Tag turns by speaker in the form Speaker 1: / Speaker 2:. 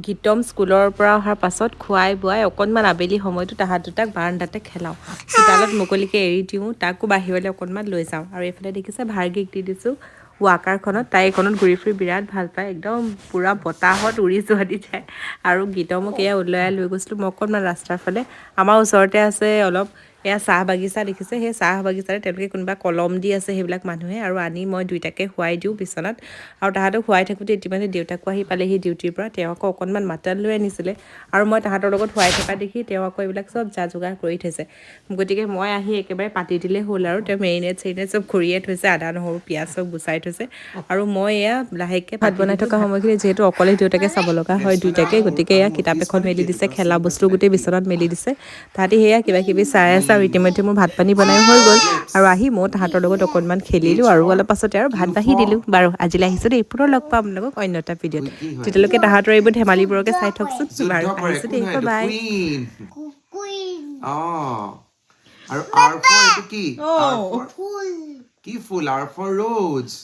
Speaker 1: গীতম স্কুলৰ পৰা অহাৰ পাছত খুৱাই বোৱাই অকণমান আবেলি সময়টো তাহাঁত দুটাক বাৰাণ্ডাতে খেলাওঁ। চোতালত মুকলিকৈ এৰি দিওঁ, তাকো বাহিৰলৈ অকণমান লৈ যাওঁ। আৰু এইফালে দেখিছে, ভাৰ্গীক দি দিছোঁ ৱাকাৰখনত। তাই এইখনত ঘূৰি ফুৰি বিৰাট ভাল পায়, একদম পূৰা বতাহত উৰি যোৱা দি যায়। আৰু গীতমক এয়া ওলাই লৈ গৈছিলোঁ মই অকণমান ৰাস্তাৰ ফালে। আমাৰ ওচৰতে আছে অলপ এয়া চাহ বাগিচা, দেখিছে, সেই চাহ বাগিচাতে তেওঁলোকে কোনোবা কলম দি আছে সেইবিলাক মানুহে। আৰু আনি মই দুইটাকে শুৱাই দিওঁ বিচনাত। আৰু তাহাঁতক শুৱাই থাকোঁতে ইতিমধ্যে দেউতাকো আহি পালেহি ডিউটিৰ পৰা। তেওঁ আকৌ অকণমান মাটন লৈ আনিছিলে আৰু মই তাহাঁতৰ লগত শুৱাই থকা দেখি তেওঁ আকৌ এইবিলাক চব যা যোগাৰ কৰি থৈছে। গতিকে মই আহি একেবাৰে পাতি দিলেই হ'ল আৰু। তেওঁ মেৰিনেট চেৰিনেট চব কৰিয়ে থৈছে, আদা, নহৰু, পিঁয়াজ চব গুচাই থৈছে। আৰু মই এয়া লাহেকৈ ভাত বনাই থকা সময়খিনি যিহেতু অকলে দেউতাকে চাব লগা হয় দুইটাকে, গতিকে এয়া কিতাপ এখন মেলি দিছে, খেলা বস্তু গোটেই বিচনাত মেলি দিছে। তাহাঁতি সেয়া কিবা কিবি চাই আছে। আৰু ইতিমধ্যে মোৰ ভাত পানী বনাই হৈ গ'ল আৰু আহি ময়ো তাহাঁতৰ লগত অকণমান খেলিলোঁ আৰু অলপ পাছতে আৰু ভাত বাঢ়ি দিলোঁ। বাৰু, আজিলৈ আহিছোঁ দেই। পুনৰ লগ পাম আপোনালোকক অন্য এটা ভিডিঅ'ত। তেতিয়ালৈকে তাহাঁতৰ এইবোৰ ধেমালিবোৰকে চাই থকচোন। বাৰু,
Speaker 2: যুদ্ধ কৰে।
Speaker 1: আহিছোঁ দেই।
Speaker 2: একো নহয়।
Speaker 1: বাই।
Speaker 2: কুইন।
Speaker 3: কুইন।
Speaker 2: অ, আৰু আৰ ফৰ এইটো কি? আৰ ফৰ
Speaker 3: ফুল।
Speaker 2: কি ফুল? R for rose.